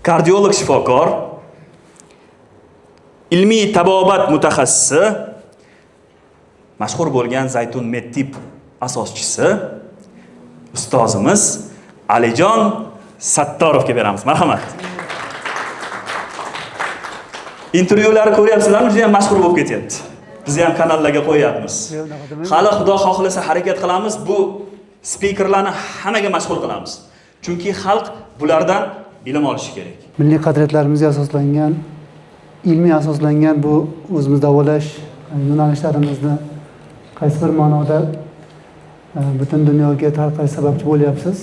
Kardiolog shifokor, ilmiy tabobat mutaxassisi, mashhur bo'lgan Zaytun Medtib asoschisi ustozimiz Alijon Sattorovga beramiz. Marhamat. Intervyularni ko'ryapsizlarmi? Juda ham mashhur bo'lib ketyapti. Biz ham kanallarga qo'yyapmiz. Hali Xudo xohlasa harakat qilamiz, bu spikerlarni hammaga mashhur qilamiz. Chunki xalq bulardan ilm olishi kerak. Milliy qadriyatlarimizga asoslangan, ilmiy asoslangan bu o'zimiz davolash yo'nalishlarimizni qaysi bir ma'noda butun dunyoga tarqalish sababchi bo'lyapsiz.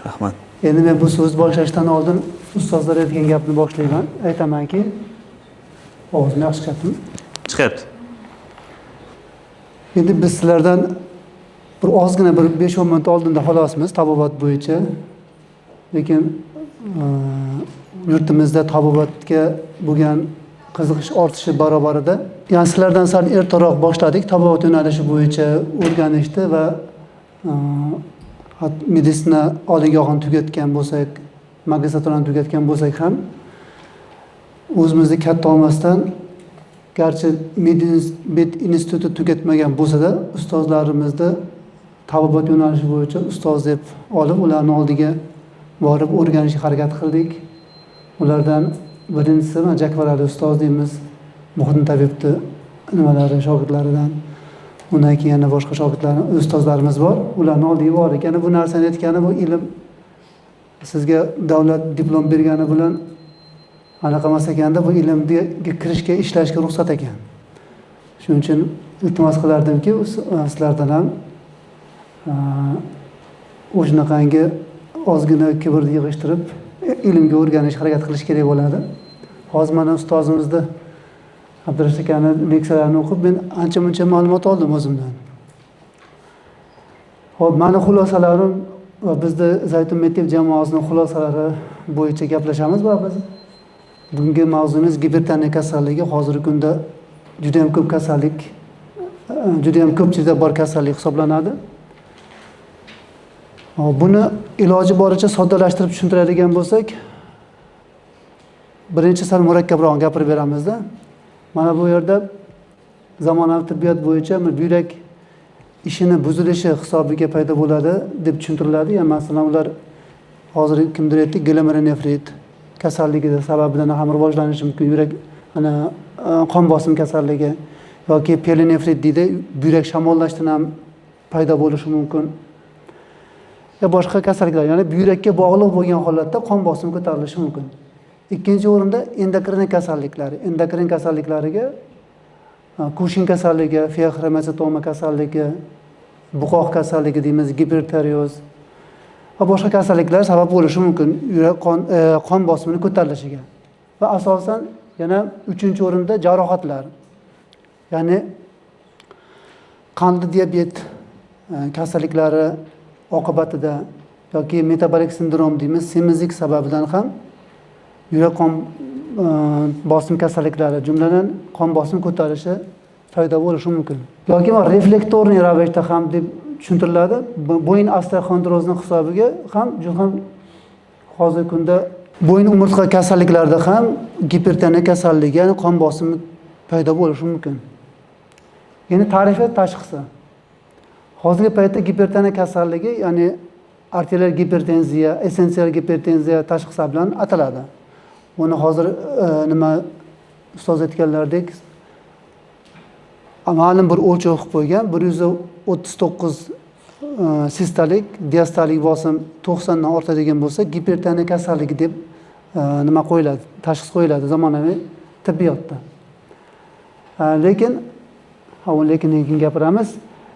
Rahmat. Endi men bu so'z boshlashdan oldin ustozlar aytgan gapni boshlayman. Aytamanki, ovozim yaxshi chiqyaptimi? Chiqyapti. Endi biz sizlardan bir ozgina, bir 5-10 minut oldinda xolosmiz tabobat bo'yicha. Lekin yurtimizda tabobatga bo'lgan qiziqish ortishi barobarida, ya'ni sizlardan sal ertaroq boshladik tabobat yo'nalishi bo'yicha o'rganishni va meditsina oliygohini tugatgan bo'lsak, magistraturani tugatgan bo'lsak ham o'zimizni katta olmasdan, garchi med instituti tugatmagan bo'lsa-da, ustozlarimizni tabobat yo'nalishi bo'yicha ustoz deb olib, ularni oldiga borib o'rganishga harakat qildik. Ulardan birinchisi mana Jakbar Ali ustoz deymiz, Muhiddin tabibni nimalari shogirdlaridan. Undan keyin yana boshqa shogirdlar, ustozlarimiz bor. Ularni oldiga bordik. Yana bu narsani aytgani, bu ilm sizga davlat diplom bergani bilan anaqa emas ekanda, bu ilmga kirishga, ishlashga ruxsat ekan. Shuning uchun iltimos qilardimki, sizlardan ham o'shunaqangi ozgina kibrni yig'ishtirib, ilmga o'rganishga harakat qilish kerak bo'ladi. Hozir mana ustozimizni, Abdurashid akani leksiyalarini o'qib, men ancha muncha ma'lumot oldim o'zimdan. Xo'p, mani xulosalarim va bizni Zaytun Medtib jamoasining xulosalari bo'yicha gaplashamiz va biz bugungi mavzumiz gipertoniya kasalligi. Hozirgi kunda juda ham ko'p kasallik, juda ham ko'pchilikda bor kasallik hisoblanadi. Hop, buni iloji boricha soddalashtirib tushuntiradigan bo'lsak, birinchi sal murakkabroq gapirib beramizda. Mana bu yerda zamonaviy tibbiyot bo'yicha buyrak ishini buzilishi hisobiga paydo bo'ladi deb tushuntiriladi. Ya'ni masalan, ular hozir kimdir aytdi, glomerulonefrit kasalligida sababidan ham rivojlanishi mumkin yurak ana qon bosim kasalligi yoki pielonefrit deydi, buyrak shamollashdan ham paydo bo'lishi mumkin. Ya boshqa kasalliklar, ya'ni buyrakka bog'liq bo'lgan holatda qon bosimi ko'tarilishi mumkin. Ikkinchi o'rinda endokrin kasalliklari. Endokrin kasalliklariga Kushin kasalligi, feoxromositoma kasalligi, buqoq kasalligi deymiz, gipertireoz va boshqa kasalliklar sabab bo'lishi mumkin yurak qon bosimini ko'tarilishiga. Va asosan yana uchinchi o'rinda jarohatlar. Ya'ni qandli diabet kasalliklari oqibatida yoki metabolik sindrom deymiz, semizlik sababidan ham yurak qon bosim kasalliklari, jumladan qon bosim ko'tarilishi paydo bo'lishi mumkin. Yoki reflektorniy ravishda ham deb tushuntiriladi. Bo'yin osteoxondrozni hisobiga ham juda ham hozirgi kunda bo'yin umurtqa kasalliklarida ham gipertoniya kasalligi, ya'ni qon bosimi paydo bo'lishi mumkin. Endi tarifi, tashxisi. Hozirgi paytda gipertoniya kasalligi, ya'ni arterial gipertenziya, essensial gipertenziya tashxisi bilan ataladi. Buni hozir nima ustoz aytganlaridek ma'lum bir o'lchov qilib qo'ygan, 139 sistolik, diastolik bosim 90 dan ortadigan bo'lsa, gipertoniya kasalligi deb nima qo'yiladi, tashxis qo'yiladi zamonaviy tibbiyotda. Lekin ha, lekin keyin gapiramiz.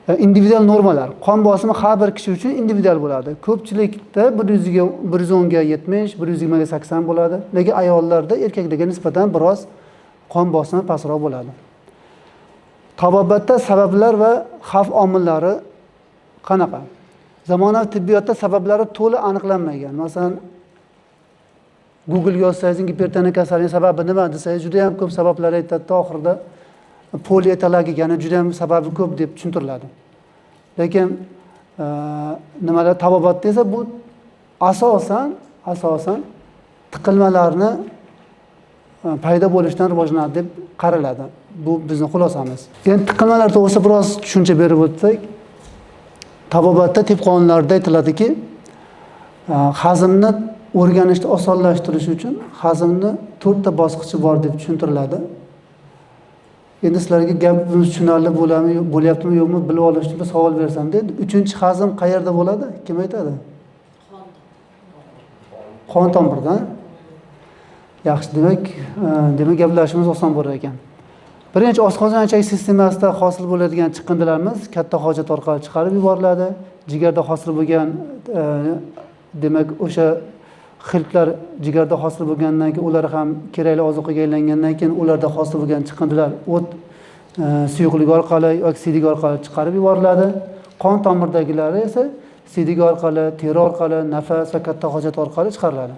Individual normalar. Qon bosimi har bir kishi uchun individual bo'ladi. Ko'pchilikda 100ga, 110ga 70, 120ga 80 bo'ladi. Lekin ayollarda erkaklarga nisbatan biroz qon bosimi pastroq bo'ladi. Tabobatda sabablar va xavf omillari qanaqa? Zamonaviy tibbiyotda sabablari to'la aniqlanmagan. Masalan, Google yozsangiz, gipertoniya kasalligining sababi nima desangiz, juda ham ko'p sabablar aytadi. Oxirida polietiologik, ya'ni juda ham sababi ko'p deb tushuntiriladi. Lekin nimalar tabobatda esa bu asosan tiqilmalarni paydo bo'lishidan rivojlanadi deb qaraladi. Bu bizni xulosamiz. Endi tiqilmalar to'g'risida biroz tushuncha berib o'tsak, tabobatda, tib qonunlarida aytiladiki, hazmni o'rganishni osonlashtirish uchun hazmni 4 ta bosqichi bor deb tushuntiriladi. Endi sizlarga gapimiz tushunarli bo'ladimi, bo'lyaptimi, yo'qmi bilib olish uchun bir savol bersamda, endi 3-hazm qayerda bo'ladi? Kim aytadi? Qon tomirda. Yaxshi, demak gaplashishimiz oson bo'lar ekan. Birinchi, oshqozon ichak sistemasida hosil bo'ladigan chiqindilarimiz katta hojat orqali chiqarib yuboriladi. Jigarda hosil bo'lgan, demak o'sha xiltlar jigarda hosil bo'lgandan keyin ular ham kerakli ozuqaga aylangandan keyin ularda hosil bo'lgan chiqindilar o't suyuqligi orqali yoki siydik orqali chiqarib yuboriladi. Qon tomirdagilari esa siydik orqali, teri orqali, nafas va katta hojat orqali chiqariladi.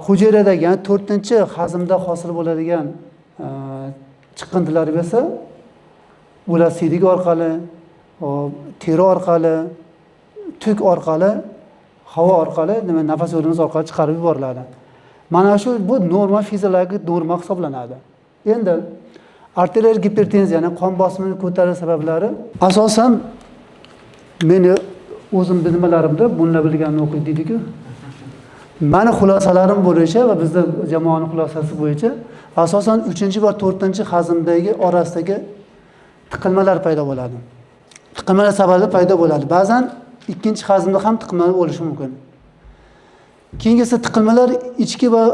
Hujayradagi, ya'ni 4-hazmda hosil bo'ladigan chiqindilar esa ular siydik orqali, teri orqali, tuk orqali, havo orqali, nima nafas yo'limiz orqali chiqarib yuboriladi. Mana shu bu norma, fiziologik norma hisoblanadi. Endi arterial gipertenziya, ya'ni qon bosimini ko'tarish sabablari asosan meni o'zim nimalarimda bunlar bilganini o'qiydi deydi-ku. Mani xulosalarim bo'yicha va bizda jamoaning xulosasi bo'yicha asosan 3 va 4 hazmdagi orasidagi tiqilmalar paydo bo'ladi. Tiqilmalar sababli paydo bo'ladi. Ba'zan 2 hazmda ham tiqilmalar bo'lishi mumkin. Keyingisi tiqilmalar ichki va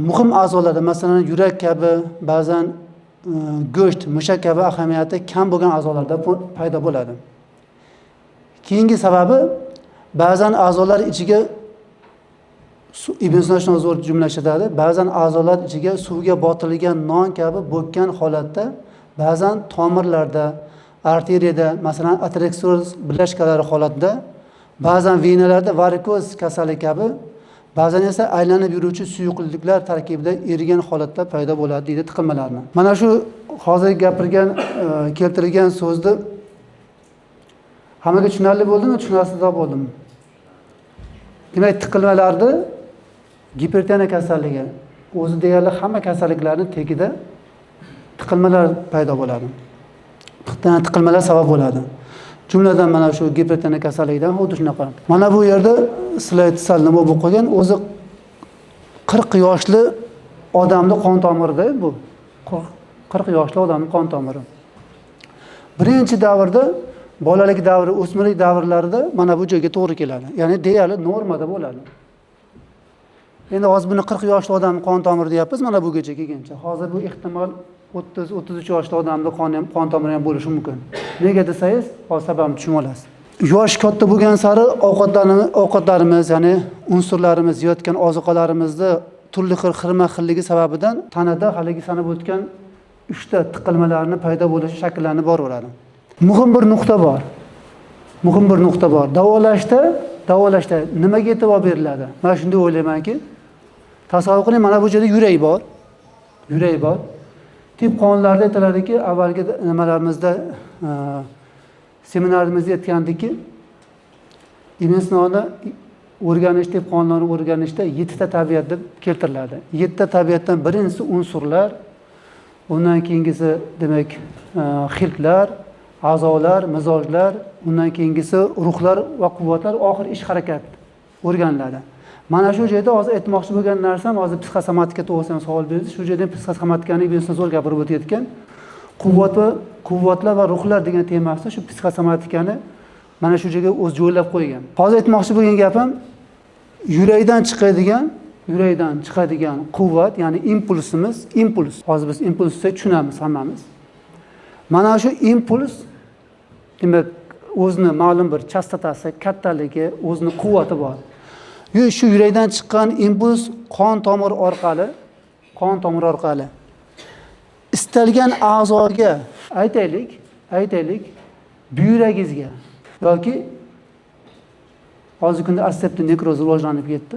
muhim a'zolarda, masalan, yurak kabi, ba'zan go'sht, mushak kabi ahamiyati kam bo'lgan a'zolarda paydo bo'ladi. Keyingi sababi ba'zan a'zolar ichiga Ibn Sino shunday zo'r jumla ishlatadi. Ba'zan a'zolar ichiga suvga botirilgan non kabi bo'kkan holatda, ba'zan tomirlarda, arteriyada, masalan, ateroskleroz birlashkalari holatida, ba'zan venalarda varikoz kasallik kabi, ba'zan esa aylanib yuruvchi suyuqliklar tarkibida erigan holatda paydo bo'ladi deydi tiqilmalarni. Mana shu hozir gapirgan, keltirilgan so'zni hammaga tushunarli bo'ldimi, tushunarsizroq bo'ldimi? Demak, tiqilmalarni gipertoniya kasalligi o'zi deyarli hamma kasalliklarning tagida tiqilmalar paydo bo'ladi. Tiqilmalar sabab bo'ladi. Jumladan mana shu gipertoniya kasalligidan xuddi shunaqa. Mana bu yerda slayd sal nima bo'lib qolgan, o'zi 40 yoshli odamning qon tomirida bu. 40 yoshli odamning qon tomiri. Birinchi davrda, bolalik davri, o'smirlik davrlarida mana bu joyga to'g'ri keladi. Ya'ni deyarli normada bo'ladi. Endi hozir buni 40 yoshli odamning qon tomiri deyapmiz, mana bugacha kelguncha. Hozir bu ehtimol 30-33 yoshli odamning qon tomiri ham bo'lishi mumkin. Nega desangiz, hozir sababini tushunib olasiz. Yosh katta bo'lgan sari ovqatlarimiz, ya'ni unsurlarimiz, yeyotgan ozuqalarimizni turli xil xilma-xilligi sababidan tanada haligi sanab o'tgan 3 ta tiqilmalarni paydo bo'lishi shakllanib boraveradi. Muhim bir nuqta bor. Muhim bir nuqta bor. Davolashda nimaga e'tibor beriladi? Men shunday o'ylaymanki, tasavvur qiling, mana bu joyda yurak bor. Yurak bor. Tib qonunlarida aytiladiki, avvalgi nimalarimizda, seminarimizda aytgandikki, Ibn Sinoni o'rganish, tib qonunlarini o'rganishda 7 ta tabiat deb keltiriladi. 7 ta tabiatdan birinchisi unsurlar, undan keyingisi demak, xiltlar, a'zolar, mizojlar, undan keyingisi ruhlar va quvvatlar, oxir ish harakat o'rganiladi. Mana shu joyda hozir aytmoqchi bo'lgan narsam, hozir psixosomatika to'g'risida ham savol berdi. Shu joyda psixosomatikani Ibn Sino zo'r gapirib o'tayotgan quvvat va quvvatlar va ruhlar degan temasida shu psixosomatikani mana shu joyga o'z joylab qo'ygan. Hozir aytmoqchi bo'lgan gapim, yurakdan chiqadigan quvvat, ya'ni impulsimiz, impuls. Hozir biz impuls desak tushunamiz hammamiz. Mana shu impuls demak o'zini ma'lum bir chastotasi, kattaligi, o'zini quvvati bor. Shu yurakdan chiqqan impuls qon tomir orqali istalgan a'zoga, aytaylik, buyragingizga yoki hozirgi kunda aseptik nekroz rivojlanib ketdi.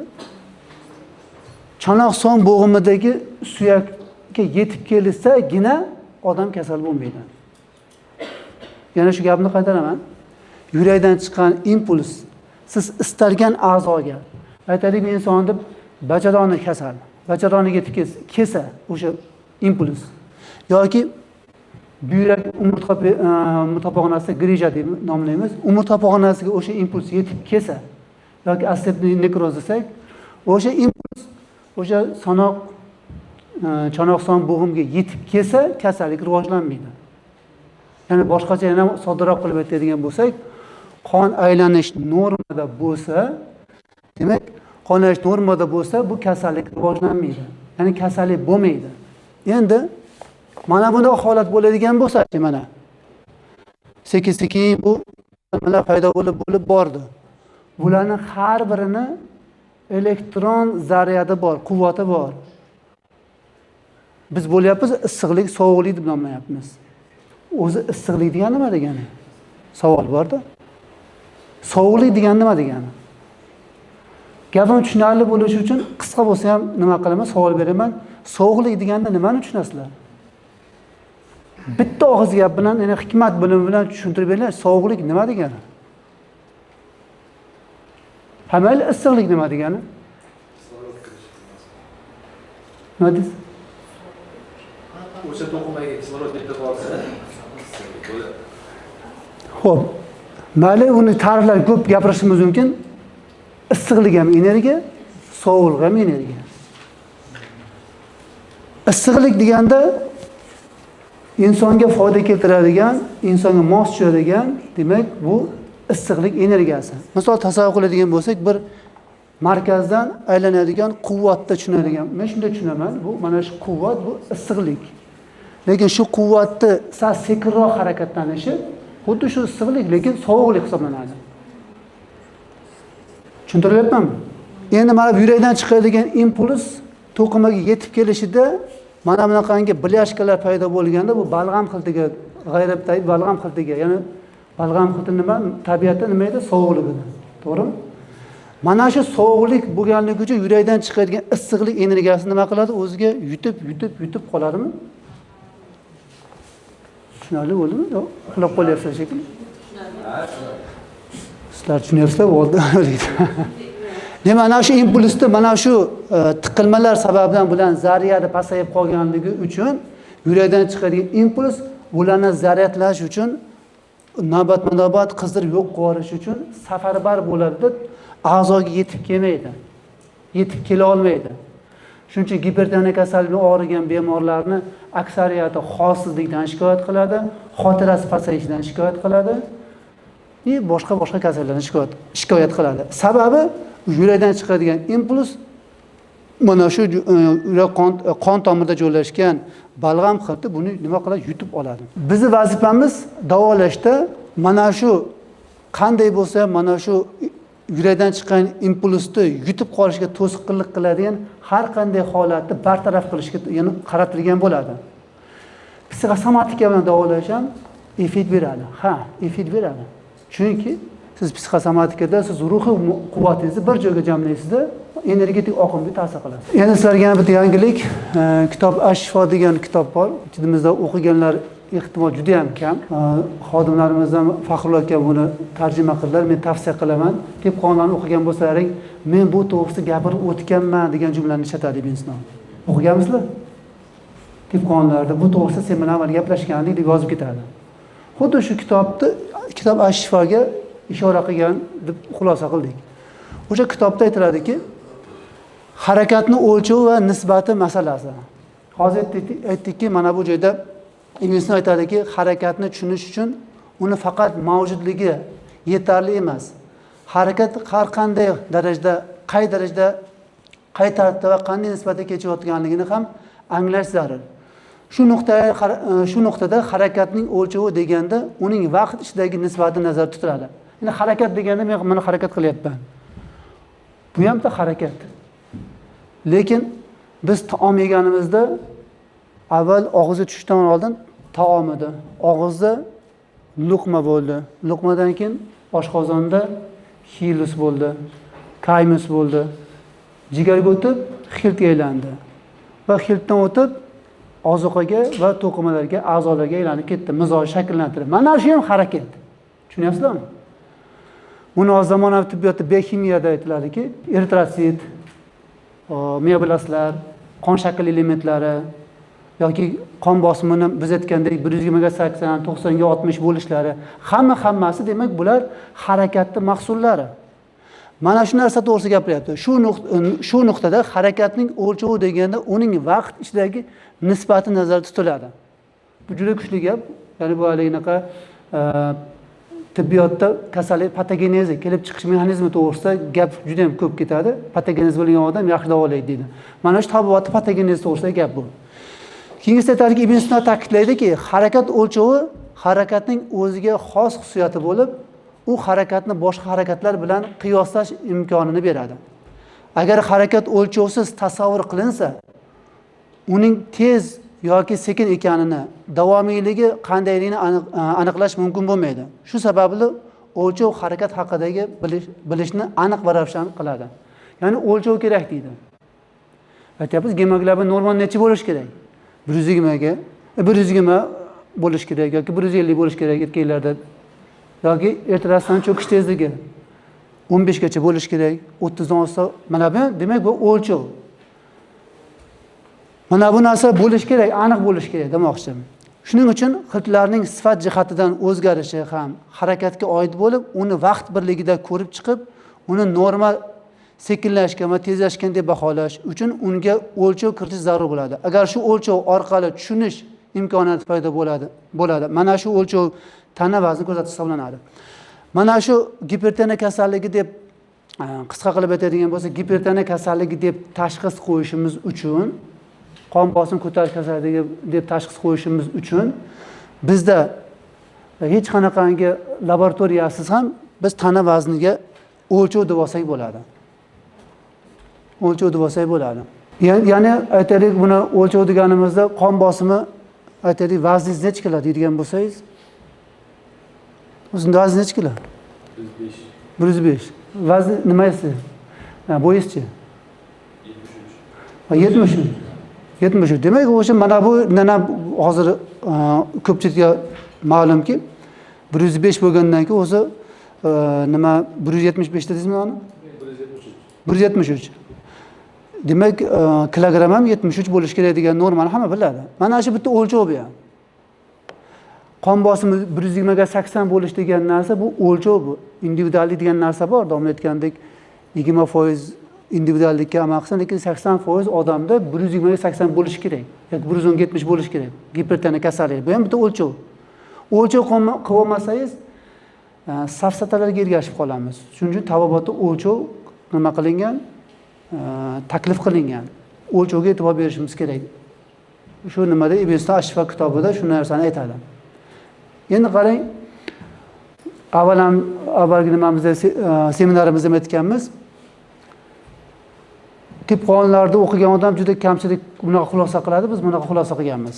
Chanoq son bo'g'imidagi suyakka yetib kelsagina odam kasal bo'lmaydi. Yana shu gapni qaytaraman. Yurakdan chiqqan impuls siz istalgan a'zoga, aytaylik, bir insonni Bachadoni kasal, bachadoniga yetib kelsa o'sha impuls yoki buyrak umurtqa pog'onasi grija deb nomlaymiz. Umurtqa pog'onasiga o'sha impuls yetib kelsa yoki aseptik nekroz desak, o'sha impuls o'sha sanoq chanoqson bo'g'imga yetib kelsa kasallik rivojlanmaydi. Ya'ni boshqacha yana soddaroq qilib aytadigan bo'lsak, qon aylanish normada bo'lsa, demak qon aylanish normada bo'lsa bu kasallik rivojlanmaydi. Ya'ni kasallik bo'lmaydi. Endi mana bunday holat bo'ladigan bo'lsa, mana sekin-sekin bu nimalar paydo bo'lib bordi. Bularning har birini elektron zaryadi bor, quvvati bor. Biz bo'lyapmiz issiqlik, sovuqlik deb nomlayapmiz. O'zi issiqlik degani nima degani? Savol borda. Sovuqlik degani nima degani? Gapim tushunarli bo'lishi uchun qisqa bo'lsa ham nima qilaman, savol beraman. Sovuqlik deganda nimani tushunasizlar? Bitta og'iz gap bilan, ya'ni hikmat bilimi bilan tushuntirib beringlar, sovuqlik nima degani? Ha, mayli, issiqlik nima degani? Nima deysiz? O'sha to'qimaga kislorod yetib borsa, issiqlik bo'ladi. Xo'p, mayli, uni ta'riflar ko'p gapirishimiz mumkin. Issiqlik ham energiya, sovuqlik ham energiya. Issiqlik deganda insonga foyda keltiradigan, insonga mos tushadigan, demak, bu issiqlik energiyasi. Misol tasavvur qiladigan bo'lsak, bir markazdan aylanadigan quvvatda tushunadigan. Men shunday tushunaman, bu mana shu quvvat, bu issiqlik. Lekin shu quvvatni sal sekinroq harakatlanishi xuddi shu issiqlik, lekin sovuqlik hisoblanadi. Tushuntirilyapmanmi? Endi mana bu yurakdan chiqadigan impuls to'qimaga yetib kelishida mana bunaqangi blyashkalar paydo bo'lganda bu balg'am xiltiga, g'ayribdagi balg'am xiltiga, ya'ni balg'am xilti nima? Tabiatda nima edi? Sovuqlik edi. To'g'rimi? Mana shu sovuqlik bo'lganligi uchun yurakdan chiqadigan issiqlik energiyasi nima qiladi? O'ziga yutib, yutib, yutib qoladimi? Tushunarli bo'ldimi? Yo'q, uxlab qolyapsizlar shekilli. Sizlar tushunyapsizlar, bo'ldi. Demak, mana shu impulsni, mana shu tiqilmalar sababidan bilan zaryadi pasayib qolganligi uchun yurakdan chiqadigan impuls ularni zaryadlash uchun navbatma-navbat qizdirib yo'q qilib yuborish uchun safarbar bo'ladi, a'zoga yetib kelmaydi. Yetib kela olmaydi. Shuning uchun gipertoniya kasalligi og'rigan bemorlarni aksariyati holsizlikdan shikoyat qiladi, xotirasi pasayishidan shikoyat qiladi va boshqa kasallardan shikoyat qiladi. Sababi yurakdan chiqadigan impuls mana shu yurak qon tomirida joylashgan balg'am xilti buni nima qiladi? Yutib oladi. Bizning vazifamiz davolashda mana shu qanday bo'lsa mana shu yurakdan chiqqan impulsni yutib qolishga to'sqinlik qiladigan har qanday holatni bartaraf qilishga, ya'ni qaratilgan bo'ladi. Psixosomatika bilan davolash ham effekt beradi. Ha, effekt beradi. Chunki siz psixosomatikada siz ruhiy quvvatingizni bir joyga jamlaysizda, energetik oqimga ta'sir qilasiz. Endi sizlarga yana bitta yangilik, kitob Ash-Shifo degan kitob bor. Ichimizda o'qiganlar ehtimol juda ham kam. Xodimlarimizdan Faxrullo aka buni tarjima qildilar. Men tavsiya qilaman. Tib qonunlarni o'qigan bo'lsalaring, men bu to'g'risida gapirib o'tganman degan jumlani ishlatadi Ibn Sino. O'qiganmisizlar? Tib qonunlarida bu to'g'risida sen bilan avval gaplashgandik deb yozib ketadi. Xuddi shu kitobni, kitob Ash-Shifoga ishora qilgan deb xulosa qildik. O'sha kitobda aytiladiki, harakatni o'lchovi va nisbati masalasi. Hozir aytdikki, mana bu joyda Ibn Sino aytadiki, harakatni tushunish uchun uni faqat mavjudligi yetarli emas. Harakat har qanday darajada, qay darajada, qay tartibda va qanday nisbatda kechayotganligini ham anglash zarur. Shu nuqtada harakatning o'lchovi deganda uning vaqt ichidagi nisbati nazarda tutiladi. Endi harakat deganda men mana harakat qilyapman. Bu ham bitta harakat. Lekin biz taom yeganimizda avval og'izga tushishdan oldin taom edi. Og'izda luqma bo'ldi. Luqmadan keyin oshqozonda xilus bo'ldi, kaymus bo'ldi. Jigarga o'tib xiltga aylandi. Va xiltdan o'tib ozuqaga va to'qimalarga, a'zolarga aylanib ketdi. Mizoji shakllantirdi. Mana shu ham harakat. Tushunyapsizlarmi? Buni hozir zamonaviy tibbiyotda bioximiyada aytiladiki, eritrotsit, mioblastlar, qon shakl elementlari yoki qon bosimini biz aytgandek 120 ga 80, 90 ga 60 bo'lishlari, hammasi demak bular harakatni mahsullari. Mana shu narsa to'g'risida gapiryapti. Shu nuqtada harakatning o'lchovi deganda uning vaqt ichidagi nisbati nazarda tutiladi. Bu juda kuchli gap. Ya'ni bu haligi tibbiyotda kasallik patogenezi, kelib chiqish mexanizmi to'g'risida gap juda ham ko'p ketadi. Patogenez bo'lgan odam yaxshi davolaydi deydi. Mana shu tabobatda patogenez to'g'risida gap bu. Keyingisi aytadiki, Ibn Sino ta'kidlaydiki, harakat o'lchovi harakatning o'ziga xos xususiyati bo'lib, u harakatni boshqa harakatlar bilan qiyoslash imkonini beradi. Agar harakat o'lchovsiz tasavvur qilinsa, uning tez yoki sekin ekanini, davomiyligi qandayligini aniqlash mumkin bo'lmaydi. Shu sababli o'lchov harakat haqidagi bilishni aniq va ravshan qiladi. Ya'ni o'lchov kerak deydi. Aytyapmiz, gemoglobin norma necha bo'lishi kerak? 120 ga, 120 bo'lishi kerak yoki 150 bo'lishi kerak erkaklarda. Yoki ertalabdan cho'kish tezligi 15 gacha bo'lishi kerak, 30 dan oshsa, mana bu demak bu o'lchov. Mana bu narsa bo'lishi kerak, aniq bo'lishi kerak demoqchiman. Shuning uchun xiltlarning sifat jihatidan o'zgarishi ham harakatga oid bo'lib, uni vaqt birligida ko'rib chiqib, uni normal sekinlashgan va tezlashgan deb baholash uchun unga o'lchov kiritish zarur bo'ladi. Agar shu o'lchov orqali tushunish imkoniyati paydo bo'ladi. Mana shu o'lchov tana vazni ko'rsatish hisoblanadi. Mana shu gipertoniya kasalligi deb qisqa qilib aytadigan bo'lsak, gipertoniya kasalligi deb tashxis qo'yishimiz uchun, qon bosim ko'tarish kasalligi deb tashxis qo'yishimiz uchun bizda hech qanaqangi laboratoriyasiz ham biz tana vazniga o'lchov deb olsak bo'ladi. O'lchov deb olsak bo'ladi. Ya'ni aytaylik, buni o'lchov deganimizda qon bosimi, aytaylik, vazningiz necha kilo deydigan bo'lsangiz, o'zini vazni necha kilo? 105. 105. Vazni nimasi? Bo'yingizchi? 73. 73. 73. Demak, o'sha mana bu nana hozir ko'pchilikka ma'lumki, 105 bo'lgandan keyin o'zi nima 175 dedingizmi uni? 173. 173. Demak, kilogramm ham 73 bo'lishi kerak degan normani hamma biladi. Mana shu bitta o'lchov bu ham. Qon bosimi 120 ga 80 bo'lish degan narsa bu o'lchov bu. Individuallik degan narsa bor, davom etgandek 20% individuallikka amal qilsa, lekin 80% odamda 120 ga 80 bo'lishi kerak yoki 110 ga 70 bo'lishi kerak. Gipertoniya kasalligi. Bu ham bitta o'lchov. O'lchov qilib olmasangiz, safsatalarga ergashib qolamiz. Shuning uchun tabobatda o'lchov nima qilingan? Taklif qilingan. O'lchovga e'tibor berishimiz kerak. Shu nimada Ibn Sino Ash-Shifa kitobida shu narsani aytadi. Endi qarang, avval ham avvalgi nimamizda seminarimizda ham aytganmiz. Tib qonunlarida o'qigan odam juda kamchilik bunaqa xulosa qiladi, biz bunaqa xulosa qilganmiz.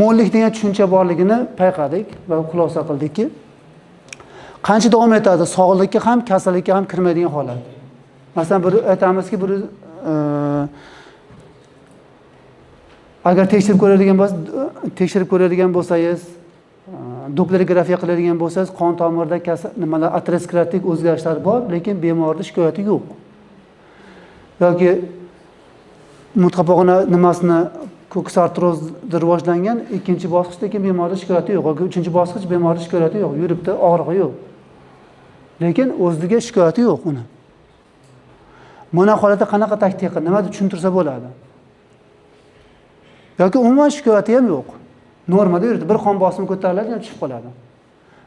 Mo'llik degan tushuncha borligini payqadik va xulosa qildikki, qancha davom etadi, sog'likka ham, kasallikka ham kirmaydigan holat. Masalan, bir aytamizki, bir agar tekshirib ko'radigan bo'lsangiz, dopplerografiya qiladigan bo'lsangiz, qon tomirida nimalar aterosklerotik o'zgarishlar bor, lekin bemorda shikoyati yo'q. Yoki umurtqa pog'ona nimasini koksartroz rivojlangan ikkinchi bosqich, lekin bemorda shikoyati yo'q. Yoki uchinchi bosqich, bemorda shikoyati yo'q, yuribdi, og'rig'i yo'q. Lekin o'ziga shikoyati yo'q uni. Mana holatda qanaqa taktika, nima deb tushuntirsa bo'ladi? Yoki umuman shikoyati ham yo'q. Normada yuribdi, bir qon bosimi ko'tariladi, yana tushib qoladi.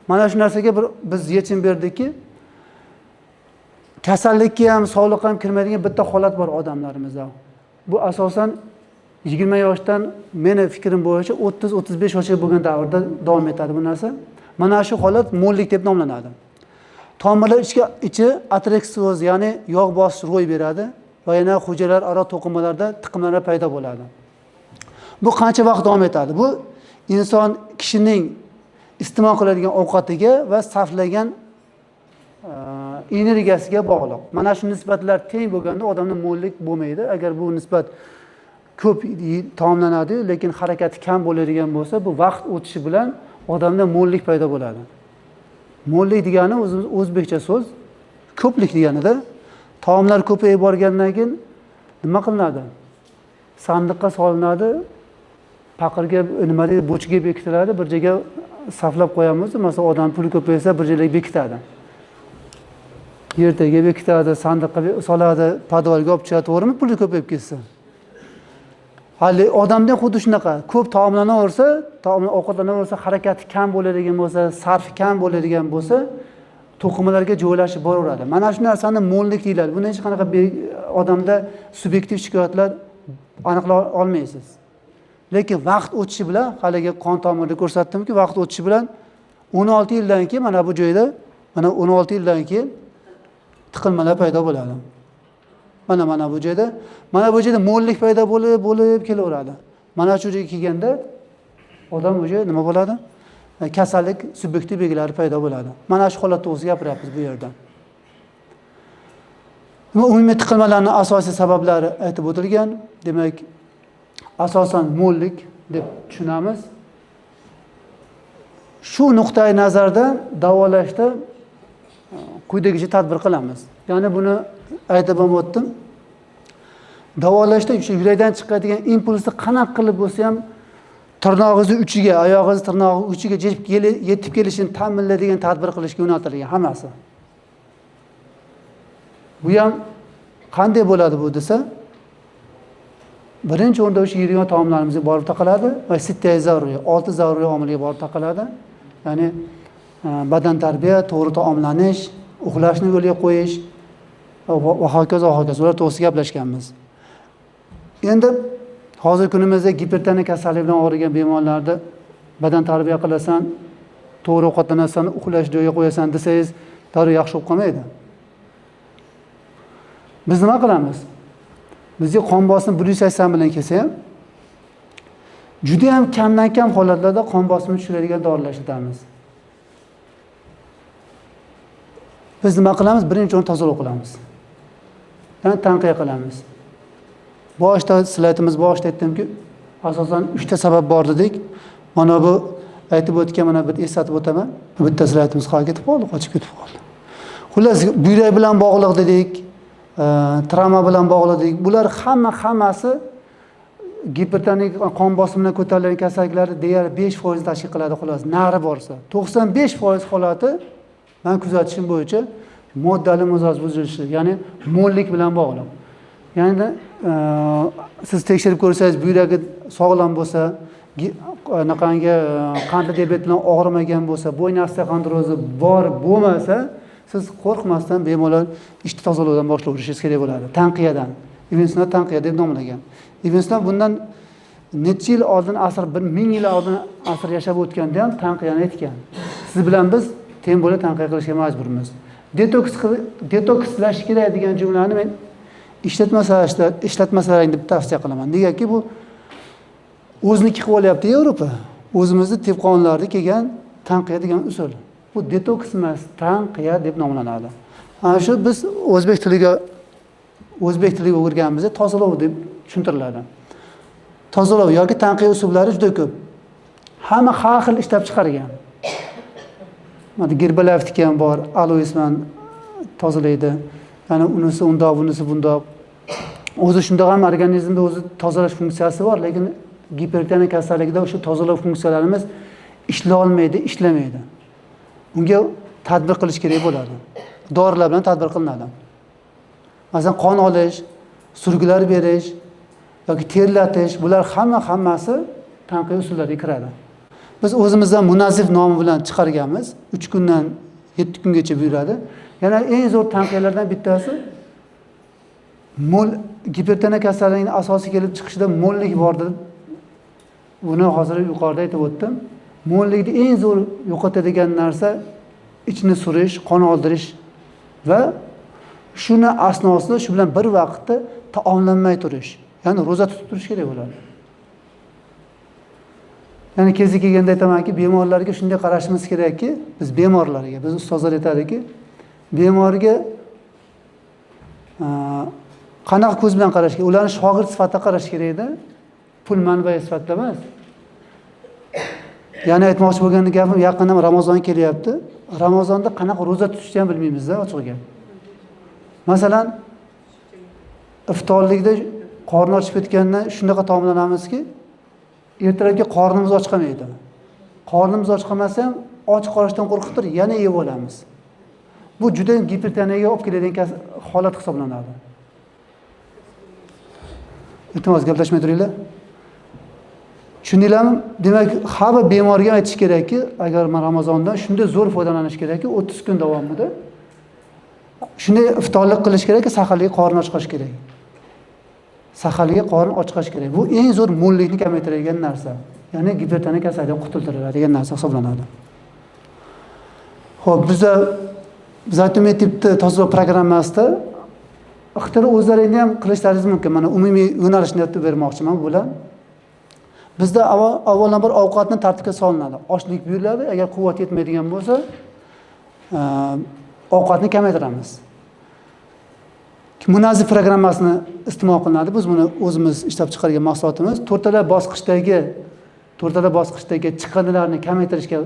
Mana shu narsaga biz yechim berdikki, kasallikka ham, sog'liqqa ham kirmaydigan bitta holat bor odamlarimizda. Bu asosan 20 yoshdan, meni fikrim bo'yicha 30-35 yoshga bo'lgan davrda davom etadi bu narsa. Mana shu holat mo'llik deb nomlanadi. Tomirlar ichi ateroskleroz, ya'ni yog' bosish ro'y beradi va yana hujayralar aro to'qimalarda tiqimlar paydo bo'ladi. Bu qancha vaqt davom etadi? Bu inson kishining iste'mol qiladigan ovqatiga va sarflagan energiyasiga bog'liq. Mana shu nisbatlar teng bo'lganda odamda mo'llik bo'lmaydi. Agar bu nisbat ko'p taomlanadi, lekin harakati kam bo'ladigan bo'lsa, bu vaqt o'tishi bilan odamda mo'llik paydo bo'ladi. Mo'llik degani o'zimiz o'zbekcha so'z, ko'plik deganida Taomlar ko'payib borgandan keyin nima qilinadi? Sandiqqa solinadi, paqirga nima deydi, bochkaga bekitiladi, bir joyga saflab qo'yamiz. Masalan, odam puli ko'paysa bir joyga bekitadi. Yertaga bekitadi, sandiqqa soladi, podvalga olib chiqadi, to'g'rimi? Puli ko'payib ketsa. Hali odamda xuddi shunaqa, ko'p taomlanaversa, ovqatlanaversa, harakati kam bo'ladigan bo'lsa, sarfi kam bo'ladigan bo'lsa, to'qimalarga joylashib boraveradi. Mana shu narsani mo'llik deyiladi. Buni hech qanaqa odamda subyektiv shikoyatlar aniqlay olmaysiz. Lekin vaqt o'tishi bilan, haligi qon tomirni ko'rsatdimki, vaqt o'tishi bilan 16 yildan keyin mana bu joyda, mana 16 yildan keyin tiqilmalar paydo bo'ladi. Mana bu joyda, mana bu joyda mo'llik paydo bo'lib kelaveradi. Mana shu joyga kelganda odam o'sha nima bo'ladi? Kasallik subyektiv belgilari paydo bo'ladi. Mana shu holat to'g'risida gapiryapmiz bu yerda. Umumiy tiqilmalarning asosiy sabablari aytib o'tilgan. Demak, asosan mo'llik deb tushunamiz. Shu nuqtai nazardan davolashda quyidagicha tadbir qilamiz. Ya'ni buni aytib ham o'tdim. Davolashda o'sha yurakdan chiqadigan impulsni qanaqa qilib bo'lsa ham tirnog'ingizni uchiga, oyog'ingiz tirnog'i uchiga yetib kelishini ta'minlaydigan tadbir qilishga yo'naltirilgan hammasi. Bu ham qanday bo'ladi bu desa, birinchi o'rinda o'sha yeydigan taomlarimizga borib taqaladi va sitta zaruriy, 6 zaruriy omilga borib taqaladi. Ya'ni badan tarbiya, to'g'ri taomlanish, uxlashni yo'lga qo'yish va hokazo va hokazo. Ular to'g'risida gaplashganmiz. Endi hozir kunimizda gipertoniya kasalligi bilan og'rigan bemorlarda badan tarbiya qilasan, to'g'ri ovqatlanasan, uxlash joyiga qo'yasan desangiz, darrov yaxshi bo'lib qolmaydi. Biz nima qilamiz? Bizga qon bosimi 180 bilan kelsa ham, juda ham kamdan kam holatlarda qon bosimini tushiradigan dorilar ishlatamiz. Biz nima qilamiz? Birinchi o'rin tozalov qilamiz. Ya'ni tanqiya qilamiz. Boshda slaydimiz boshida aytdimki, asosan 3 ta sabab bor dedik. Mana bu aytib o'tgan, mana bir eslatib o'taman. Bitta slaydimiz qolib ketib qoldi, qochib ketib qoldi. Xullas, buyrak bilan bog'liq dedik, travma bilan bog'liq dedik. Bular hammasi gipertonik qon bosimidan ko'tarilgan kasalliklarni deyarli 5% tashkil qiladi xolos. Nari borsa 95% holati men kuzatishim bo'yicha moddali mizoz buzilishi, ya'ni mo'llik bilan bog'liq. Ya'ni siz tekshirib ko'rsangiz buyragi sog'lom bo'lsa, anaqangi qandli diabet bilan og'rimagan bo'lsa, bo'yin osteoxondrozi bor bo'lmasa, siz qo'rqmasdan bemalol ichni tozalovdan boshlayverishingiz kerak bo'ladi. Tanqiyadan. Ibn Sino tanqiya deb nomlagan. Ibn Sino bundan necha yil oldin, asr 1000 yil oldin asr yashab o'tganda ham tanqiyani aytgan. Siz bilan biz tem bo'lib tanqiya qilishga majburmiz. Detokslash kerak degan jumlani men ishlatmasalaring deb tavsiya qilaman. Negaki bu o'ziniki qilib olyapti Yevropa. O'zimizni tib qonunlarida kelgan tanqiya degan usul. Bu detoks emas, tanqiya deb nomlanadi. Ana shu biz o'zbek tiliga o'girganimizda tozalov deb tushuntiriladi. Tozalov yoki tanqiya usullari juda ko'p. Hamma har xil ishlab chiqargan. Mana Gerbalaftik ham bor, aloes bilan tozalaydi. Ya'ni unisi undoq, bunisi bundoq. O'zi shundoq ham organizmda o'zi tozalash funksiyasi bor, lekin gipertoniya kasalligida o'sha tozalash funksiyalarimiz ishlay olmaydi, ishlamaydi. Unga tadbir qilish kerak bo'ladi. Dorilar bilan tadbir qilinadi. Masalan, qon olish, surgilar berish yoki terlatish, bular hammasi tanqiya usullariga kiradi. Biz o'zimizdan Munazif nomi bilan chiqarganmiz. 3 kundan 7 kungacha buyuradi. Yana eng zo'r tanqiyalardan bittasi mo'l gipertoniya kasalligining asosiy kelib chiqishida mo'llik bor deb buni hozir yuqorida aytib o'tdim. Mo'llikni eng zo'r yo'qotadigan narsa ichni surish, qon oldirish va shuni asnosida shu bilan bir vaqtda taomlanmay turish. Ya'ni ro'za tutib turish kerak bo'ladi. Ya'ni kezi kelganda aytamanki, bemorlarga shunday qarashimiz kerakki, biz bemorlarga, biz ustozlar aytadiki, bemorga qanaqa ko'z bilan qarash kerak? Ularni shogird sifatida qarash kerakda, pul manbai sifatida emas. Ya'ni aytmoqchi bo'lgan gapim, yaqinda Ramazon kelyapti. Ramazonda qanaqa ro'za tutishni ham bilmaymizda, ochig'i gap. Masalan, Iftorlikda qorni ochib ketganda shunaqa taomlanamizki, ertalabki qornimiz och qolmaydi. Qornimiz och qolmasa ham och qolishdan qo'rqib turib yana yeb olamiz. Bu juda gipertoniyaga olib keladigan holat hisoblanadi. Iltimos, gaplashmay turinglar. Tushundinglarmi? Demak, har bir bemorga aytish kerakki, agar mana Ramazondan shunday zo'r foydalanish kerakki, 30 kun davomida shunday iftorlik qilish kerakki, saharlikka qorni och qolish kerak. Saharlikka qorin och qolish kerak. Bu eng zo'r mo'llikni kamaytiradigan narsa. Ya'ni gipertoniya kasalligidan qutultiradigan narsa hisoblanadi. Xo'p, bizda Zaytumet tipda tozalov programmasida ixtiro o'zlaringni ham qilishlaringiz mumkin. Mana umumiy yo'nalishni aytib bermoqchiman bu bilan. Bizda avvalambor ovqatni tartibga solinadi. Ochlik buyuriladi, agar quvvat yetmaydigan bo'lsa, ovqatni kamaytiramiz. Munazzim programmasini iste'mol qilinadi. Biz buni o'zimiz ishlab chiqargan mahsulotimiz. To'rtala bosqichdagi chiqindilarni kamaytirishga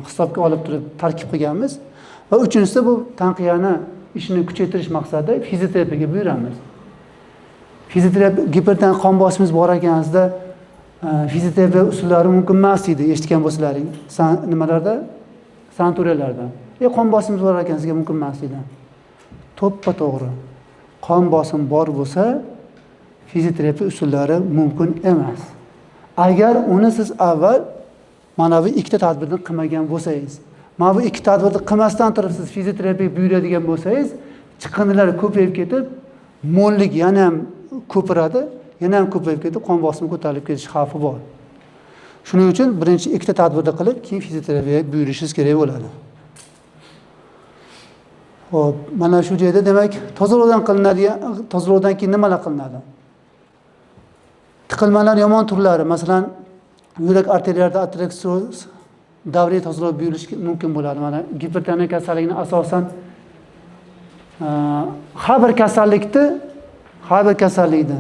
hisobga olib turib tarkib qilganmiz. Va uchinchisi bu tanqiyani ishini kuchaytirish maqsadida fizioterapiyaga buyuramiz. Fizioterapiya giperton qon bosimimiz bor ekan sizda, fizioterapiya usullari mumkin emas deydi, eshitgan bo'lsalaring. Nimalarda? Sanatoriyalarda. Qon bosimimiz bor ekan, sizga mumkin emas deydi. To'ppa-to'g'ri. Qon bosim bor bo'lsa, fizioterapiya usullari mumkin emas. Agar uni siz avval mana bu ikkita tadbirni qilmagan bo'lsangiz, mana bu ikki tadbirni qilmasdan turib siz fizioterapiya buyuradigan bo'lsangiz, chiqindilar ko'payib ketib, mo'llik yana ham ko'piradi, yana ham ko'payib ketib, qon bosimi ko'tarilib ketish xavfi bor. Shuning uchun birinchi ikkita tadbirni qilib, keyin fizioterapiya buyurishingiz kerak bo'ladi. Xo'p, mana shu joyda demak, tozalovdan qilinadigan, tozalovdan keyin nimalar qilinadi? Tiqilmalar yomon turlari, masalan, yurak arteriyalarida ateroskleroz davriy tozalov buyurishi mumkin bo'ladi. Mana gipertoniya kasalligini asosan har bir kasallikni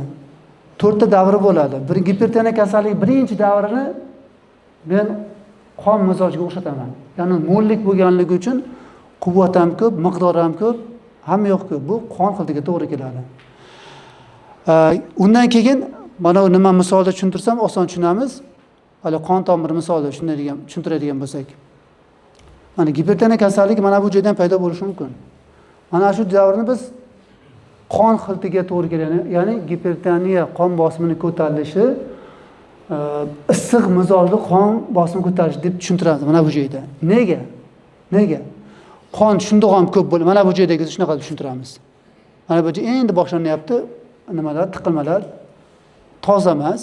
to'rtta davri bo'ladi. Bir gipertoniya kasalligi birinchi davrini men qon mizojiga o'xshataman. Ya'ni mo'llik bo'lganligi uchun quvvat ham ko'p, miqdor ham ko'p, hamma yo'q ko'p. Bu qon xiltiga to'g'ri keladi. Undan keyin mana bu nima misolda tushuntirsam oson tushunamiz. Hali qon tomiri misolida shunday degan tushuntiradigan bo'lsak. Mana gipertoniya kasalligi mana bu joydan paydo bo'lishi mumkin. Mana shu davrni biz qon xiltiga to'g'ri keladi. Ya'ni gipertoniya qon bosimini ko'tarilishi, issiq mizojli qon bosimi ko'tarilishi deb tushuntiramiz mana bu joyda. Nega? Nega? Qon shundoq ham ko'p bo'ladi. Mana bu joydagi shunaqa tushuntiramiz. Mana bu joy endi boshlanyapti, nimalar, tiqilmalar toza emas,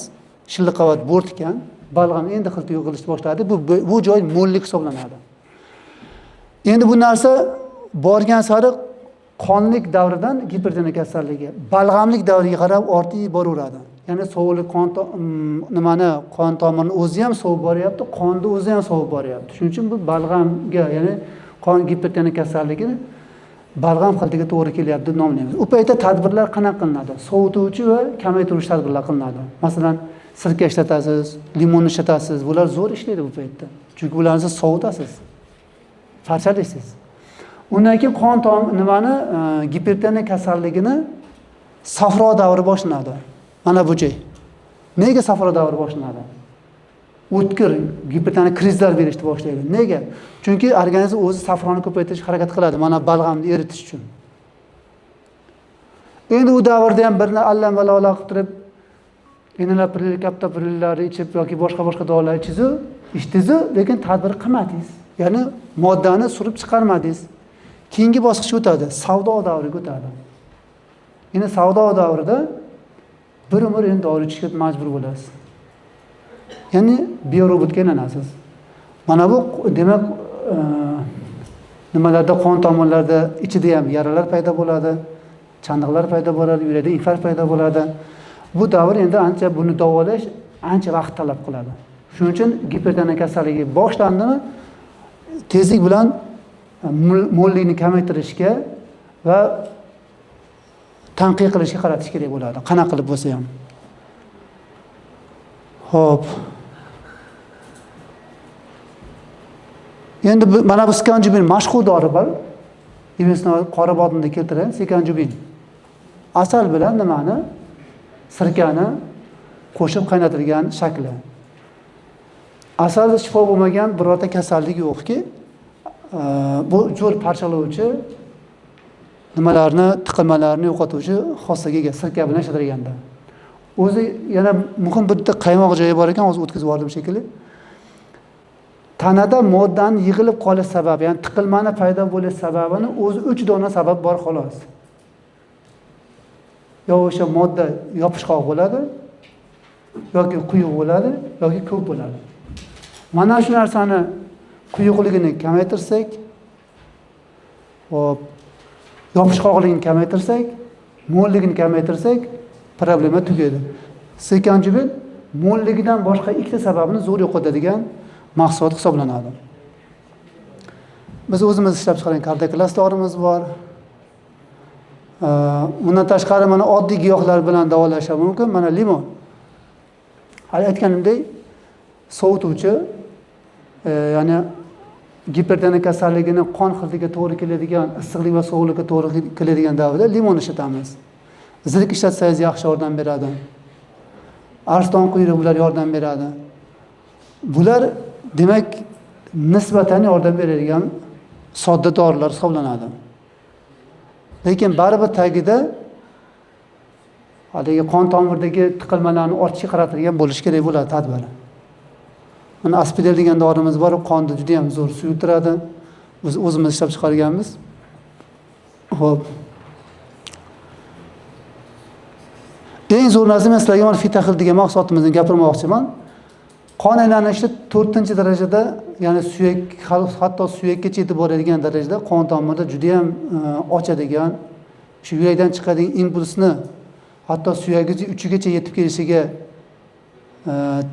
shilliq qavat bo'rtgan, balg'am endi xilti yig'ilishni boshladi. Bu joy mo'llik hisoblanadi. Endi bu narsa borgan sari qonlik davridan gipertoniya kasalligi balg'amlik davriga qarab ortib boraveradi. Ya'ni sovuqlik qon nimani qon tomirini o'zi ham sovib boryapti, qonni o'zi ham sovib boryapti. Shuning uchun bu balg'amga, ya'ni qon gipertoniya kasalligini balg'am xiltiga to'g'ri kelyapti deb nomlaymiz. U paytda tadbirlar qanaqa qilinadi? Sovutuvchi va kamaytiruvchi tadbirlar qilinadi. Masalan, sirka ishlatasiz, limon ishlatasiz. Bular zo'r ishlaydi bu paytda. Chunki bularni siz sovutasiz, parchalaysiz. Undan keyin qon nimani gipertoniya kasalligini safro davri boshlanadi. Mana bu joy. Nega safro davri boshlanadi? O'tkir gipertoniya krizlar berishni boshlaydi. Nega? Chunki organizm o'zi safroni ko'paytirishga harakat qiladi, mana balg'amni eritish uchun. Endi u davrda ham birni allam balolar qilib turib, enalapril, kaptoprillarni ichib yoki boshqa-boshqa dorilar ichdingiz-u, lekin tadbir qilmadingiz. Ya'ni moddani surib chiqarmadingiz. Keyingi bosqichga o'tadi, savdo davriga o'tadi. Endi savdo davrida bir umr endi dori ichishga majbur bo'lasiz. Ya'ni biorobotga aylanasiz. Mana bu demak, nimalarda qon tomirlarida ichida ham yaralar paydo bo'ladi, chandiqlar paydo bo'ladi, yurakda infarkt paydo bo'ladi. Bu davr endi ancha buni davolash ancha vaqt talab qiladi. Shuning uchun gipertoniya kasalligi boshlandimi, tezlik bilan mo'llikni kamaytirishga va tanqiy qilishga qaratish kerak bo'ladi. Qanaqa qilib bo'lsa ham. Xo'p. Endi mana bu skanjubin mashhur dori bor. Ibn Sino qora bodimda keltirgan skanjubin. Asal bilan nimani? Sirkani qo'shib qaynatilgan shakli. Asal shifo bo'lmagan birorta kasallik yo'qki, bu jo'l parchalovchi nimalarni, tiqilmalarni yo'qotuvchi xossaga ega sirka bilan ishlatilganda. O'zi yana muhim bitta qaymoq joyi bor ekan, hozir o'tkazib yubordim shekilli. Tanada moddani yig'ilib qolish sababi, ya'ni tiqilmani paydo bo'lish sababini o'zi 3 dona sabab bor xolos. Yo o'sha modda yopishqoq bo'ladi, yoki quyuq bo'ladi, yoki ko'p bo'ladi. Mana shu narsani quyuqligini kamaytirsak, hop, yopishqoqligini kamaytirsak, mo'lligini kamaytirsak, problema tugaydi. Sirkanjubil mo'lligidan boshqa ikkita sababini zo'r yo'qotadigan mahsulot hisoblanadi. Biz o'zimiz ishlab chiqargan kardioklass dorimiz bor. Bundan tashqari mana oddiy giyohlar bilan davolash ham mumkin. Mana limon. Hali aytganimdek, sovutuvchi, ya'ni gipertoniya kasalligini qon xiltiga to'g'ri keladigan, issiqlik va sovuqlikka to'g'ri keladigan davrda limon ishlatamiz. Zirik ishlatsangiz yaxshi yordam beradi. Arslon quyruq bular yordam beradi. Bular demak nisbatan yordam beradigan sodda dorilar hisoblanadi. Lekin baribir tagida haligi qon tomirdagi tiqilmalarni ortishga qaratilgan bo'lishi kerak bo'ladi tadbir. Mana aspidel degan dorimiz bor, qonni juda ham zo'r suyultiradi. Biz o'zimiz ishlab chiqarganmiz. Xo'p. Eng zo'r narsa men sizlarga mana fitaxil degan mahsulotimizni gapirmoqchiman. Qon aylanishni 4-darajada, ya'ni suyak, hatto suyakkacha yetib boradigan darajada qon tomirda juda ham ochadigan, shu yurakdan chiqadigan impulsni hatto suyagicha uchigacha yetib kelishiga,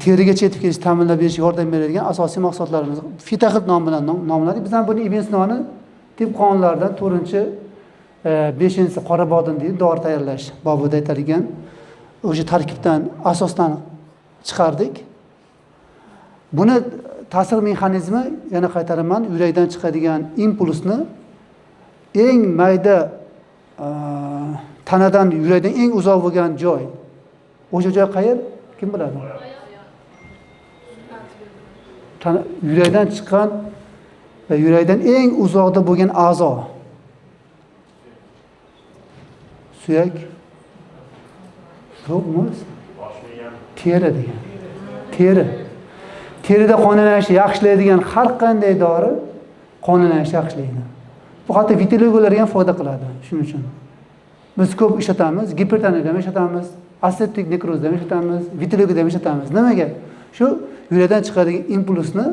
terigacha yetib kelish ta'minlab berishga yordam beradigan asosiy mahsulotlarimiz fitaxil nomi bilan nomlanadi. Biz ham buni Ibn Sinoni tib qonunlaridan 4-chi, 5-chisi qora bodin deydi, dori tayyorlash bobida aytilgan o'sha tarkibdan asosdan chiqardik. Buni ta'sir mexanizmi, yana qaytaraman, yurakdan chiqadigan impulsni eng mayda, tanadan yurakdan eng uzoq bo'lgan joy. O'sha joy qayer? Kim biladi? Yurakdan chiqqan va yurakdan eng uzoqda bo'lgan a'zo. Suyak. Yo'q, emas. Teri degan. Teri. Terida qon aylanishni yaxshilaydigan har qanday dori qon aylanishni yaxshilaydi. Bu hatto vitiligolarga ham foyda qiladi. Shuning uchun biz ko'p ishlatamiz, gipertoniyada ham ishlatamiz, aseptik nekrozda ham ishlatamiz, vitiligoda ham ishlatamiz. Nimaga? Shu yurakdan chiqadigan impulsni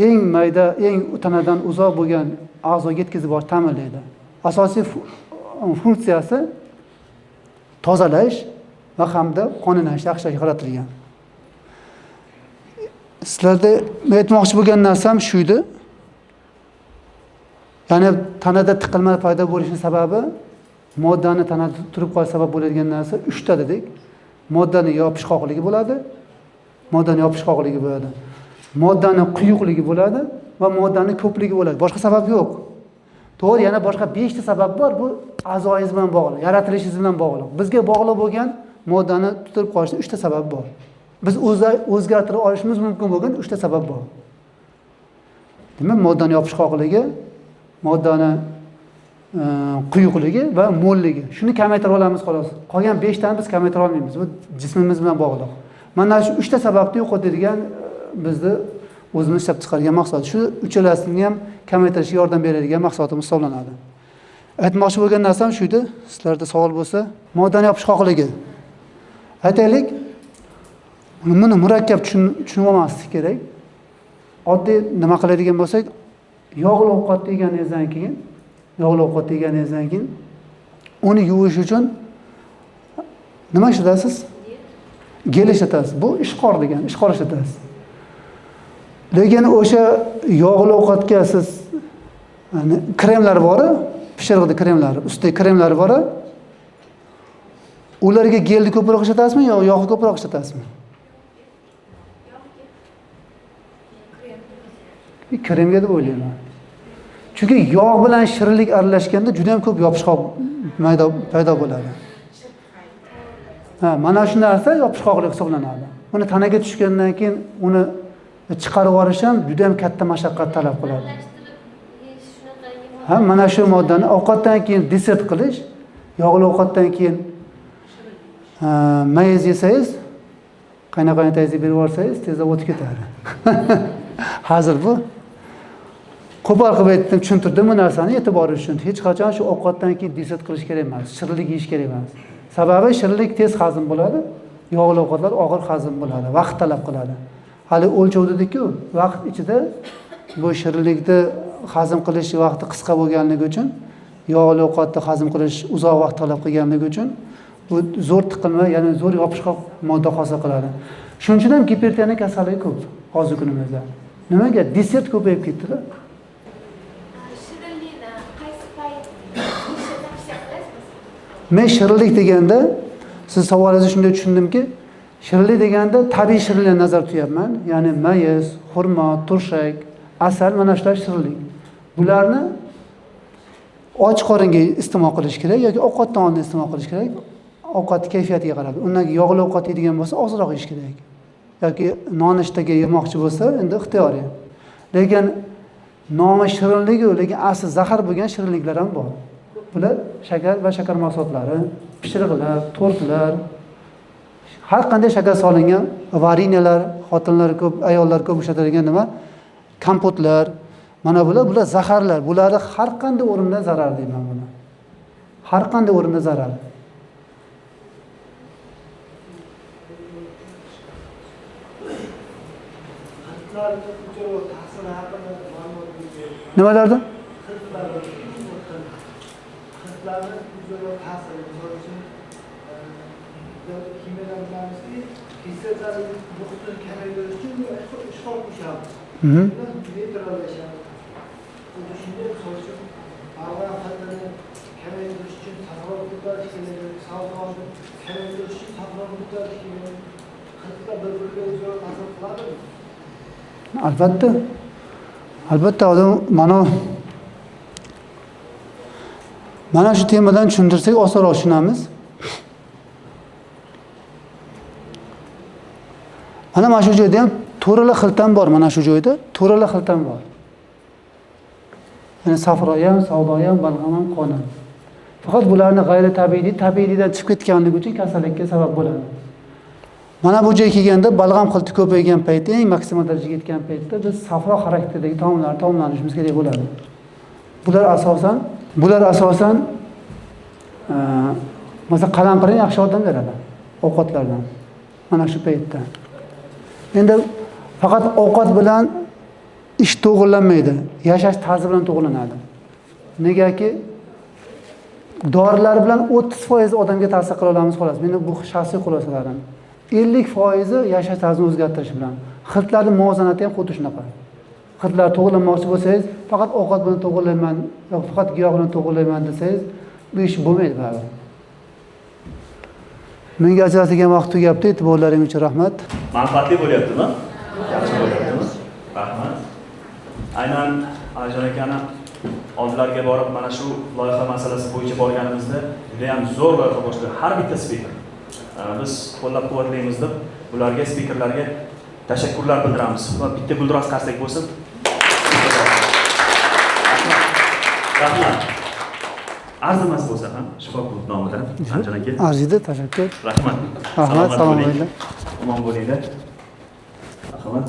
eng mayda, eng tanadan uzoq bo'lgan a'zoga yetkazib borish ta'minlaydi. Asosiy funksiyasi tozalash va hamda qon aylanishni yaxshilashga qaratilgan. Sizlarda men aytmoqchi bo'lgan narsam shu edi. Ya'ni tanada tiqilma paydo bo'lishining sababi moddani tanada turib qolish sabab bo'ladigan narsa 3 ta dedik. Moddani yopishqoqligi bo'ladi, moddani yopishqoqligi bo'ladi, moddani quyuqligi bo'ladi va moddani ko'pligi bo'ladi. Boshqa sabab yo'q. To'g'ri, yana boshqa 5 ta sabab bor. Bu a'zoyingiz bilan bog'liq, yaratilishingiz bilan bog'liq. Bizga bog'liq bo'lgan moddani tutirib qolishning 3 ta sababi bor. Biz o'zgartira olishimiz mumkin bo'lgan 3 ta sabab bor. Demak, moddani yopishqoqligi, moddani quyuqligi va mo'lligi. Shuni kamaytira olamiz xolos. Qolgan 5 tani biz kamaytira olmaymiz. Bu jismimiz bilan bog'liq. Mana shu 3 ta sababni yo'qotadigan bizni o'zimiz ishlab chiqargan mahsulot. Shu uchalasini ham kamaytirishga yordam beradigan mahsulotimiz hisoblanadi. Aytmoqchi bo'lgan narsam shu edi. Sizlarda savol bo'lsa, moddani yopishqoqligi. Aytaylik, buni murakkab tushunib olmaslik kerak. Oddiy nima qiladigan bo'lsak, yog'li ovqat yeganingizdan keyin, yog'li ovqat yeganingizdan keyin uni yuvish uchun nima ishlatasiz? Gel ishlatasiz. Bu ishqor degan, ishqor ishlatasiz. Lekin o'sha yog'li ovqatga siz kremlar bor, pishiriqli kremlar, ustidagi kremlar bor. Ularga gelni ko'proq ishlatasizmi yo yog'ni ko'proq ishlatasizmi? Kremga deb o'ylayman. Chunki yog' bilan shirinlik aralashganda juda ham ko'p yopishqoq paydo bo'ladi. Ha, mana shu narsa yopishqoqlik hisoblanadi. Uni tanaga tushgandan keyin uni chiqarib yuborish ham juda ham katta mashaqqat talab qiladi. Ha, mana shu moddani ovqatdan keyin desert qilish, yog'li ovqatdan keyin mayiz yesangiz, qayna-qaynatangizga berib yuborsangiz tezda o'tib ketadi. Hazil bu. Qo'pol qilib aytdim, tushuntirdim bu narsani e'tibor uchun. Hech qachon shu ovqatdan keyin desert qilish kerak emas, shirinlik yeyish kerak emas. Sababi shirinlik tez hazm bo'ladi, yog'li ovqatlar og'ir hazm bo'ladi, vaqt talab qiladi. Hali o'lchov dedik-ku, vaqt ichida bu shirinlikni hazm qilish vaqti qisqa bo'lganligi uchun, yog'li ovqatni hazm qilish uzoq vaqt talab qilganligi uchun bu zo'r tiqilma, ya'ni zo'r yopishqoq modda hosil qiladi. Shuning uchun ham gipertoniya kasalligi ko'p hozirgi kunimizda. Nimaga? Desert ko'payib ketdi-da. Shirinlikni qaysi payt yeyishni tavsiya qilasizmi? Men shirinlik deganda, siz savolingizni shunday tushundimki, shirinlik deganda tabiiy shirinlikni nazarda tutyapman. Ya'ni mayiz, xurmo, turshak, asal, mana shular shirinlik. Bularni och qoringa iste'mol qilish kerak yoki ovqatdan oldin iste'mol qilish kerak. Ovqat kayfiyatiga qarab. Undan keyin yog'li ovqat yeydigan bo'lsa, ozroq yeyish kerak. Yoki nonushtaga yemoqchi bo'lsa, endi ixtiyoriy. Lekin nomi shirinligi, lekin asli zahar bo'lgan shirinliklar ham bor. Bular shakar va shakar mahsulotlari, pishiriqlar, tortlar, har qanday shakar solingan varinyalar, xotinlar ko'p, ayollar ko'p ishlatadigan nima? Kompotlar. Mana bular zaharlar. Bularni har qanday o'rinda zarar deyman buni. Har qanday o'rinda zarar. Nimalarda? Albatta. Albatta odam mana shu temadan tushuntirsak osonroq tushunamiz. Mana shu joyda ham to'rala xiltan bor, mana shu joyda to'rala xiltan bor. Ya'ni safro ham, savdo ham, balg'am ham, qon ham. Faqat bularni g'ayri tabiiy, tabiiydan chiqib ketganligi uchun kasallikka sabab bo'ladi. Mana bu joyga kelganda balg'am xilti ko'paygan paytda, eng maksimal darajaga yetgan paytda biz safro xarakteridagi taomlarni taomlanishimiz kerak bo'ladi. Bular asosan masalan qalampirni yaxshi yordam beradi ovqatlardan. Mana shu paytda. Endi faqat ovqat bilan ish to'g'rilanmaydi, yashash tarzi bilan to'g'rilanadi. Negaki dorilar bilan 30% odamga ta'sir qila olamiz xolos. Meni bu shaxsiy xulosalarim. 50% yashash tarzini o'zgartirish bilan. Xiltlarning muvozanati ham xuddi shunaqa. Xiltlar to'g'rilanmoqchi bo'lsangiz, faqat ovqat bilan to'g'rilayman, yoki faqat giyoh bilan to'g'rilayman desangiz, bu ish bo'lmaydi baribir. Menga ajratilgan vaqt tugabdi. E'tiborlaring uchun rahmat. Manfaatli bo'lyaptimi? Yaxshi bo'lyaptimi? Rahmat. Aynan Alijon akani oldilariga borib mana shu loyiha masalasi bo'yicha borganimizda juda ham zo'r loyiha boshladi. Har bitta spiker. Biz qo'llab-quvvatlaymiz deb ularga, spikerlarga tashakkurlar bildiramiz. Va bitta guldiroz qarsak bo'lsin. Rahmat. Arzimas bo'lsa ham Shifo klub nomidan Alijon aka. Arziydi, tashakkur. Rahmat. Rahmat, salomat bo'ling. Omon bo'linglar. Rahmat.